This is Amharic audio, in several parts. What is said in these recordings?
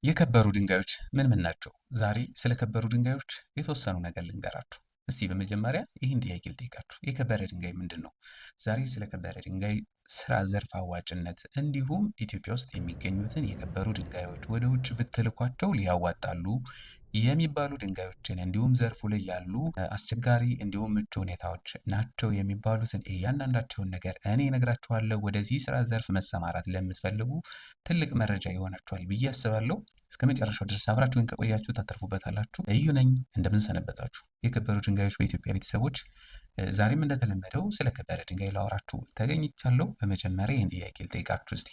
የከበሩ ድንጋዮች ምን ምን ናቸው? ዛሬ ስለ ከበሩ ድንጋዮች የተወሰኑ ነገር ልንገራችሁ። እስቲ በመጀመሪያ ይህን ጥያቄ ልጠይቃችሁ። የከበረ ድንጋይ ምንድን ነው? ዛሬ ስለ ከበረ ድንጋይ ስራ ዘርፍ አዋጭነት፣ እንዲሁም ኢትዮጵያ ውስጥ የሚገኙትን የከበሩ ድንጋዮች ወደ ውጭ ብትልኳቸው ሊያዋጣሉ የሚባሉ ድንጋዮችን፣ እንዲሁም ዘርፉ ላይ ያሉ አስቸጋሪ እንዲሁም ምቹ ሁኔታዎች ናቸው የሚባሉትን እያንዳንዳቸውን ነገር እኔ እነግራችኋለሁ። ወደዚህ ስራ ዘርፍ መሰማራት ለምትፈልጉ ትልቅ መረጃ ይሆናችኋል ብዬ አስባለሁ። እስከ መጨረሻው ድረስ አብራችሁን ከቆያችሁ ታተርፉበታላችሁ። እዩ ነኝ። እንደምን ሰነበታችሁ? የከበሩ ድንጋዮች በኢትዮጵያ ቤተሰቦች፣ ዛሬም እንደተለመደው ስለ ከበረ ድንጋይ ላወራችሁ ተገኝቻለሁ። በመጀመሪያ ይህን ጥያቄ ልጠይቃችሁ እስቲ፣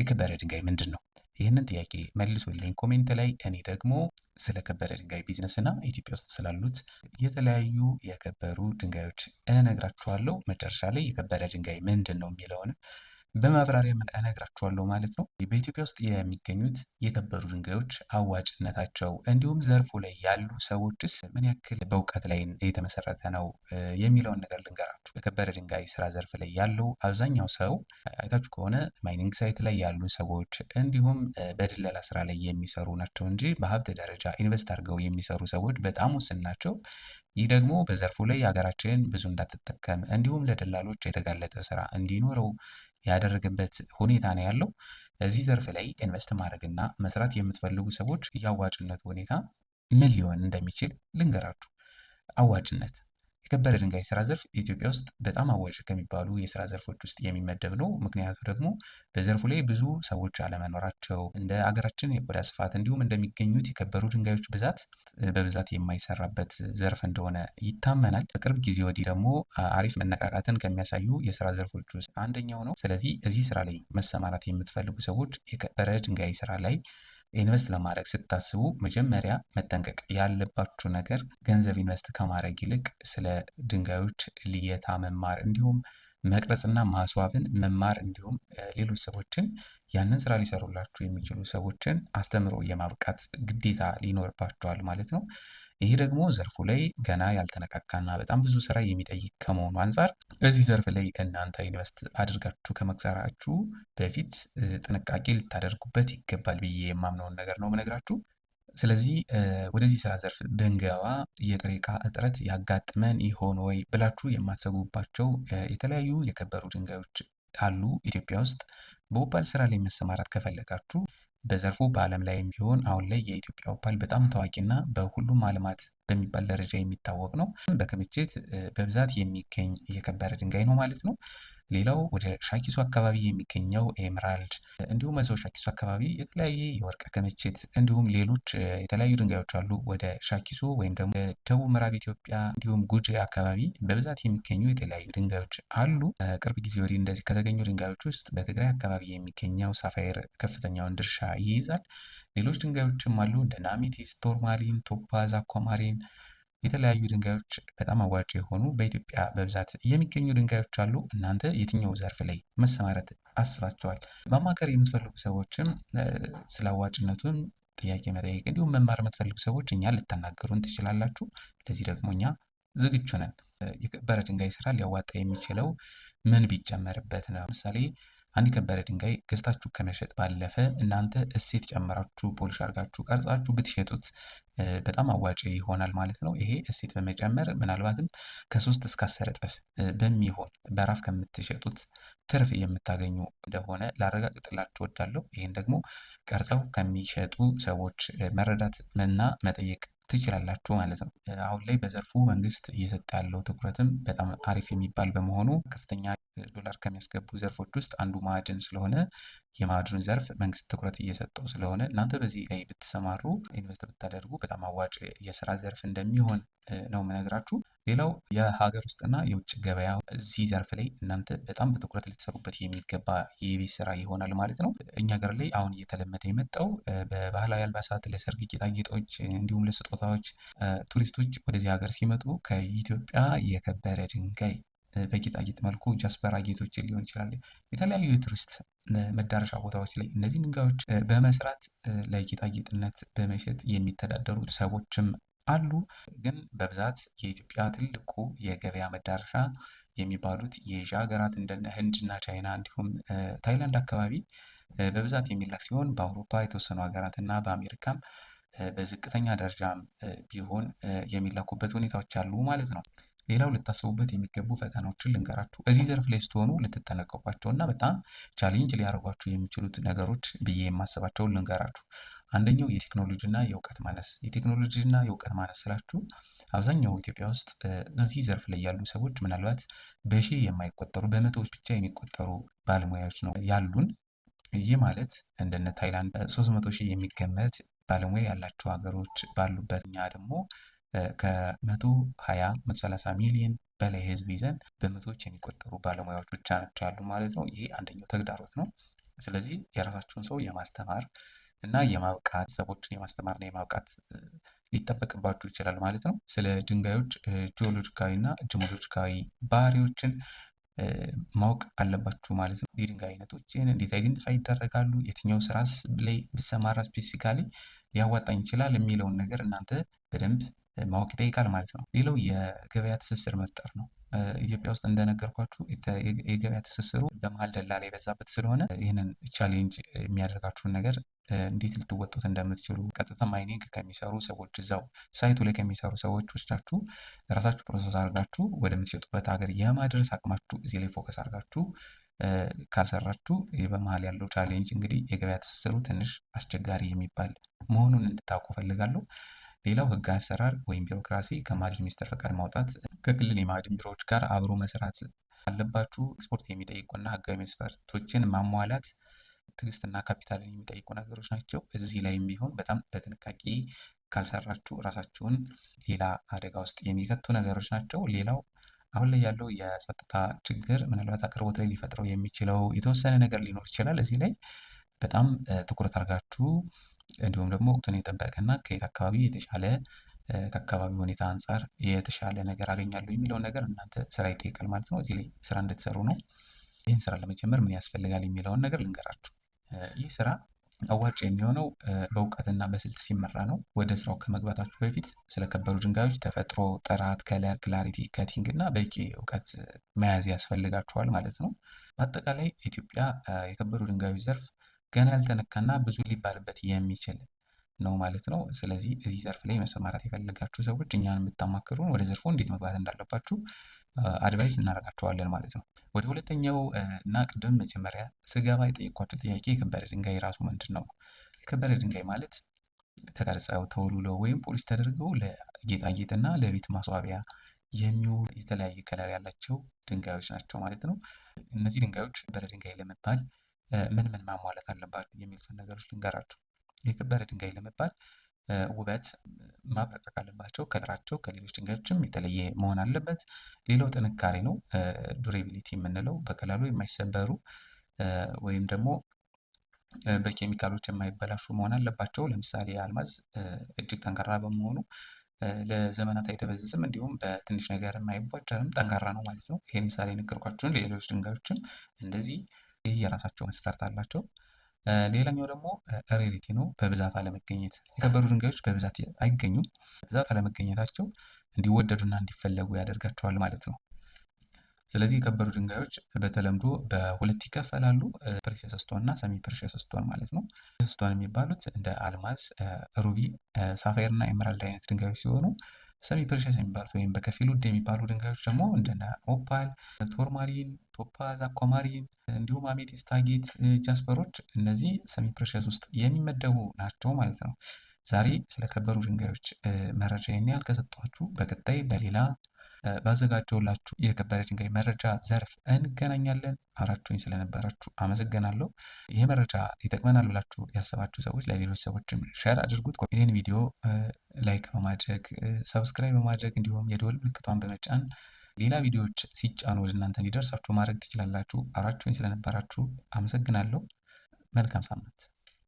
የከበረ ድንጋይ ምንድን ነው? ይህንን ጥያቄ መልሱልኝ comment ላይ። እኔ ደግሞ ስለ ከበረ ድንጋይ ቢዝነስ እና ኢትዮጵያ ውስጥ ስላሉት የተለያዩ የከበሩ ድንጋዮች እነግራችኋለሁ። መጨረሻ ላይ የከበረ ድንጋይ ምንድን ነው የሚለውንም በማብራሪያ እነግራችኋለሁ ማለት ነው። በኢትዮጵያ ውስጥ የሚገኙት የከበሩ ድንጋዮች አዋጭነታቸው፣ እንዲሁም ዘርፉ ላይ ያሉ ሰዎችስ ምን ያክል በእውቀት ላይ የተመሰረተ ነው የሚለውን ነገር ልንገራችሁ። በከበረ ድንጋይ ስራ ዘርፍ ላይ ያለው አብዛኛው ሰው አይታችሁ ከሆነ mining site ላይ ያሉ ሰዎች እንዲሁም በድለላ ስራ ላይ የሚሰሩ ናቸው እንጂ በሀብት ደረጃ invest አድርገው የሚሰሩ ሰዎች በጣም ውስን ናቸው። ይህ ደግሞ በዘርፉ ላይ ሀገራችን ብዙ እንዳትጠቀም እንዲሁም ለደላሎች የተጋለጠ ስራ እንዲኖረው ያደረገበት ሁኔታ ነው ያለው። እዚህ ዘርፍ ላይ invest ማድረግና መስራት የምትፈልጉ ሰዎች የአዋጭነት ሁኔታ ምን ሊሆን እንደሚችል ልንገራችሁ። አዋጭነት፣ የከበረ ድንጋይ ስራ ዘርፍ ኢትዮጵያ ውስጥ በጣም አዋጭ ከሚባሉ የስራ ዘርፎች ውስጥ የሚመደብ ነው። ምክንያቱ ደግሞ በዘርፉ ላይ ብዙ ሰዎች አለመኖራቸው፣ እንደ አገራችን የቆዳ ስፋት እንዲሁም እንደሚገኙት የከበሩ ድንጋዮች ብዛት በብዛት የማይሰራበት ዘርፍ እንደሆነ ይታመናል። በቅርብ ጊዜ ወዲህ ደግሞ አሪፍ መነቃቃትን ከሚያሳዩ የስራ ዘርፎች ውስጥ አንደኛው ነው። ስለዚህ እዚህ ስራ ላይ መሰማራት የምትፈልጉ ሰዎች የከበረ ድንጋይ ስራ ላይ invest ለማድረግ ስታስቡ መጀመሪያ መጠንቀቅ ያለባችሁ ነገር ገንዘብ invest ከማድረግ ይልቅ ስለ ድንጋዮች ልየታ መማር፣ እንዲሁም መቅረጽና ማስዋብን መማር፣ እንዲሁም ሌሎች ሰዎችን ያንን ስራ ሊሰሩላችሁ የሚችሉ ሰዎችን አስተምሮ የማብቃት ግዴታ ሊኖርባችኋል ማለት ነው። ይሄ ደግሞ ዘርፉ ላይ ገና ያልተነካካና በጣም ብዙ ስራ የሚጠይቅ ከመሆኑ አንጻር እዚህ ዘርፍ ላይ እናንተ invest አድርጋችሁ ከመክሰራችሁ በፊት ጥንቃቄ ልታደርጉበት ይገባል ብዬ የማምነውን ነገር ነው የምነግራችሁ። ስለዚህ ወደዚህ ስራ ዘርፍ ብንገባ የጥሬ ዕቃ እጥረት ያጋጥመን ይሆን ወይ ብላችሁ የማትሰጉባቸው የተለያዩ የከበሩ ድንጋዮች አሉ ኢትዮጵያ ውስጥ። በኦፓል ስራ ላይ መሰማራት ከፈለጋችሁ በዘርፉ በዓለም ላይም ቢሆን አሁን ላይ የኢትዮጵያ ኦፓል በጣም ታዋቂና በሁሉም ዓለማት በሚባል ደረጃ የሚታወቅ ነው። በክምችት በብዛት የሚገኝ የከበረ ድንጋይ ነው ማለት ነው። ሌላው ወደ ሻኪሶ አካባቢ የሚገኘው emerald፣ እንዲሁም እዛው ሻኪሶ አካባቢ የተለያየ የወርቅ ክምችት እንዲሁም ሌሎች የተለያዩ ድንጋዮች አሉ። ወደ ሻኪሶ ወይም ደግሞ ደቡብ ምዕራብ ኢትዮጵያ እንዲሁም ጉጂ አካባቢ በብዛት የሚገኙ የተለያዩ ድንጋዮች አሉ። ቅርብ ጊዜ ወዲህ እንደዚህ ከተገኙ ድንጋዮች ውስጥ በትግራይ አካባቢ የሚገኘው sapphire ከፍተኛውን ድርሻ ይይዛል። ሌሎች ድንጋዮችም አሉ፣ እንደ amethyst፣ tourmaline፣ topaz፣ aquamarine፣ የተለያዩ ድንጋዮች በጣም አዋጭ የሆኑ በኢትዮጵያ በብዛት የሚገኙ ድንጋዮች አሉ። እናንተ የትኛው ዘርፍ ላይ መሰማራት አስባችኋል? ማማከር የምትፈልጉ ሰዎችም ስለ አዋጭነቱን ጥያቄ መጠየቅ እንዲሁም መማር የምትፈልጉ ሰዎች እኛ ልታናገሩን ትችላላችሁ። ለዚህ ደግሞ እኛ ዝግጁ ነን። የከበረ ድንጋይ ስራ ሊያዋጣ የሚችለው ምን ቢጨመርበት ነው? ለምሳሌ አንድ የከበረ ድንጋይ ገዝታችሁ ከመሸጥ ባለፈ እናንተ እሴት ጨምራችሁ፣ polish አድርጋችሁ፣ ቀርጻችሁ ብትሸጡት በጣም አዋጭ ይሆናል ማለት ነው። ይሄ እሴት በመጨመር ምናልባትም ከ3 እስከ 10 እጥፍ በሚሆን በ rough ከምትሸጡት ትርፍ የምታገኙ እንደሆነ ላረጋግጥላችሁ እወዳለሁ። ይህን ደግሞ ቀርጸው ከሚሸጡ ሰዎች መረዳት እና መጠየቅ ትችላላችሁ ማለት ነው። አሁን ላይ በዘርፉ መንግስት እየሰጠ ያለው ትኩረትም በጣም አሪፍ የሚባል በመሆኑ ከፍተኛ ዶላር ከሚያስገቡ ዘርፎች ውስጥ አንዱ ማዕድን ስለሆነ፣ የማዕድኑ ዘርፍ መንግስት ትኩረት እየሰጠው ስለሆነ እናንተ በዚህ ላይ ብትሰማሩ፣ invest ብታደርጉ በጣም አዋጭ የስራ ዘርፍ እንደሚሆን ነው የምነግራችሁ። ሌላው የሀገር ውስጥና የውጭ ገበያ እዚህ ዘርፍ ላይ እናንተ በጣም በትኩረት ልትሰሩበት የሚገባ የቤት ስራ ይሆናል ማለት ነው። እኛ ሀገር ላይ አሁን እየተለመደ የመጣው በባህላዊ አልባሳት፣ ለሰርግ ጌጣጌጦች እንዲሁም ለስጦታዎች ቱሪስቶች ወደዚህ ሀገር ሲመጡ ከኢትዮጵያ የከበረ ድንጋይ በጌጣጌጥ መልኩ jasper ጌጦችን ሊሆን ይችላል። የተለያዩ የቱሪስት መዳረሻ ቦታዎች ላይ እነዚህ ድንጋዮች በመስራት ለጌጣጌጥነት በመሸጥ የሚተዳደሩ ሰዎችም አሉ። ግን በብዛት የኢትዮጵያ ትልቁ የገበያ መዳረሻ የሚባሉት የኤዥያ ሀገራት እንደነ ህንድ እና ቻይና እንዲሁም ታይላንድ አካባቢ በብዛት የሚላክ ሲሆን በአውሮፓ የተወሰኑ ሀገራት እና በአሜሪካም በዝቅተኛ ደረጃም ቢሆን የሚላኩበት ሁኔታዎች አሉ ማለት ነው። ሌላው ልታስቡበት የሚገቡ ፈተናዎችን ልንገራችሁ። እዚህ ዘርፍ ላይ ስትሆኑ ልትጠነቀቋቸው እና በጣም challenge ሊያደርጓችሁ የሚችሉት ነገሮች ብዬ የማስባቸውን ልንገራችሁ። አንደኛው የቴክኖሎጂና የእውቀት ማነስ። የቴክኖሎጂና የእውቀት ማነስ ስላችሁ አብዛኛው ኢትዮጵያ ውስጥ እዚህ ዘርፍ ላይ ያሉ ሰዎች ምናልባት በሺህ የማይቆጠሩ፣ በመቶዎች ብቻ የሚቆጠሩ ባለሙያዎች ነው ያሉን። ይህ ማለት እንደነ ታይላንድ 300 ሺህ የሚገመት ባለሙያ ያላቸው ሀገሮች ባሉበት እኛ ደግሞ ከ120 130 ሚሊዮን በላይ ህዝብ ይዘን በመቶዎች የሚቆጠሩ ባለሙያዎች ብቻ ናቸው ያሉ ማለት ነው። ይሄ አንደኛው ተግዳሮት ነው። ስለዚህ የራሳችሁን ሰው የማስተማር እና የማብቃት፣ ሰዎችን የማስተማርና የማብቃት ሊጠበቅባችሁ ይችላል ማለት ነው። ስለ ድንጋዮች ጂኦሎጂካዊ እና ጂሞሎጂካዊ ባህሪዎችን ማወቅ አለባችሁ ማለት ነው። የድንጋይ አይነቶችን እንዴት identify ይደረጋሉ፣ የትኛው ስራስ ላይ ብሰማራ specifically ሊያዋጣኝ ይችላል የሚለውን ነገር እናንተ በደንብ ማወቅ ይጠይቃል ማለት ነው። ሌላው የገበያ ትስስር መፍጠር ነው። ኢትዮጵያ ውስጥ እንደነገርኳችሁ የገበያ ትስስሩ በመሀል ደላላ የበዛበት ስለሆነ ይህንን challenge የሚያደርጋችሁን ነገር እንዴት ልትወጡት እንደምትችሉ፣ ቀጥታ mining ከሚሰሩ ሰዎች፣ እዛው site ኡ ላይ ከሚሰሩ ሰዎች ወስዳችሁ ራሳችሁ process አድርጋችሁ ወደምትሸጡበት ሀገር የማድረስ አቅማችሁ እዚህ ላይ focus አድርጋችሁ ካልሰራችሁ በመሀል ያለው challenge እንግዲህ የገበያ ትስስሩ ትንሽ አስቸጋሪ የሚባል መሆኑን እንድታውቁ እፈልጋለሁ። ሌላው ህግ አሰራር ወይም ቢሮክራሲ፣ ከማዕድን ሚኒስቴር ፈቃድ ማውጣት፣ ከክልል የማዕድን ቢሮዎች ጋር አብሮ መስራት አለባችሁ። ኤክስፖርት የሚጠይቁና ህጋዊ መስፈርቶችን ማሟላት ትዕግስትና ካፒታልን የሚጠይቁ ነገሮች ናቸው። እዚህ ላይም ቢሆን በጣም በጥንቃቄ ካልሰራችሁ ራሳችሁን ሌላ አደጋ ውስጥ የሚከቱ ነገሮች ናቸው። ሌላው አሁን ላይ ያለው የጸጥታ ችግር ምናልባት አቅርቦት ላይ ሊፈጥረው የሚችለው የተወሰነ ነገር ሊኖር ይችላል። እዚህ ላይ በጣም ትኩረት አድርጋችሁ እንዲሁም ደግሞ ወቅቱን የጠበቀና ከየት አካባቢ የተሻለ፣ ከአካባቢው ሁኔታ አንፃር የተሻለ ነገር አገኛለሁ የሚለውን ነገር እናንተ ስራ ይጠይቃል ማለት ነው። እዚህ ላይ ስራ እንድትሰሩ ነው። ይህን ስራ ለመጀመር ምን ያስፈልጋል የሚለውን ነገር ልንገራችሁ። ይህ ስራ አዋጭ የሚሆነው በእውቀትና በስልት ሲመራ ነው። ወደ ስራው ከመግባታችሁ በፊት ስለከበሩ ድንጋዮች ተፈጥሮ፣ ጥራት፣ color፣ clarity፣ cutting እና በቂ እውቀት መያዝ ያስፈልጋችኋል ማለት ነው። በአጠቃላይ ኢትዮጵያ የከበሩ ድንጋዮች ዘርፍ ገና ያልተነካና ብዙ ሊባልበት የሚችል ነው ማለት ነው። ስለዚህ እዚህ ዘርፍ ላይ መሰማራት የፈለጋችሁ ሰዎች እኛን የምታማክሩን ወደ ዘርፉ እንዴት መግባት እንዳለባችሁ advise እናደርጋችኋለን ማለት ነው። ወደ ሁለተኛው እና ቅድም መጀመሪያ ስገባ የጠየኳቸው ጥያቄ የከበረ ድንጋይ ራሱ ምንድን ነው? የከበረ ድንጋይ ማለት ተቀርጸው፣ ተወልውለው ወይም polish ተደርገው ለጌጣጌጥና ለቤት ማስዋቢያ የሚውሉ የተለያየ color ያላቸው ድንጋዮች ናቸው ማለት ነው። እነዚህ ድንጋዮች የከበረ ድንጋይ ለመባል ምን ምን ማሟላት አለባቸው የሚሉትን ነገሮች ልንገራችሁ። የከበረ ድንጋይ ለመባል ውበት ማብረቅረቅ አለባቸው። color ኣቸው ከሌሎች ድንጋዮችም የተለየ መሆን አለበት። ሌላው ጥንካሬ ነው። Durability የምንለው በቀላሉ የማይሰበሩ ወይም ደግሞ በኬሚካሎች የማይበላሹ መሆን አለባቸው። ለምሳሌ አልማዝ እጅግ ጠንካራ በመሆኑ ለዘመናት አይደበዝዝም፣ እንዲሁም በትንሽ ነገር የማይቧጨርም ጠንካራ ነው ማለት ነው። ይሄ ምሳሌ የነገርኳችሁን ሌሎች ድንጋዮችም እንደዚህ የራሳቸው መስፈርት አላቸው። ሌላኛው ደግሞ rarity ነው፣ በብዛት አለመገኘት። የከበሩ ድንጋዮች በብዛት አይገኙም። በብዛት አለመገኘታቸው እንዲወደዱና እንዲፈለጉ ያደርጋቸዋል ማለት ነው። ስለዚህ የከበሩ ድንጋዮች በተለምዶ በሁለት ይከፈላሉ። Precious stone እና semi precious stone ማለት ነው። Stone የሚባሉት እንደ አልማዝ፣ ruby፣ sapphire እና emerald አይነት ድንጋዮች ሲሆኑ semi precious የሚባሉት ወይም በከፊል ውድ የሚባሉ ድንጋዮች ደግሞ እንደነ opal፣ tourmaline፣ topaz፣ aquamarine እንዲሁም amethyst፣ agate፣ jasper ኦች እነዚህ semi precious ውስጥ የሚመደቡ ናቸው ማለት ነው። ዛሬ ስለከበሩ ድንጋዮች መረጃ ይህን ያህል ከሰጧችሁ በቀጣይ በሌላ ባዘጋጀውላችሁ የከበረ ድንጋይ መረጃ ዘርፍ እንገናኛለን። አብራችሁኝ ስለነበራችሁ አመሰግናለሁ። ይህ መረጃ ይጠቅመናል ብላችሁ ያሰባችሁ ሰዎች ለሌሎች ሰዎችም share አድርጉት። ይህን ቪዲዮ like በማድረግ፣ subscribe በማድረግ እንዲሁም የደወል ምልክቷን በመጫን ሌላ ቪዲዮዎች ሲጫኑ ወደ እናንተ እንዲደርሳችሁ ማድረግ ትችላላችሁ። አብራችሁኝ ስለነበራችሁ አመሰግናለሁ። መልካም ሳምንት።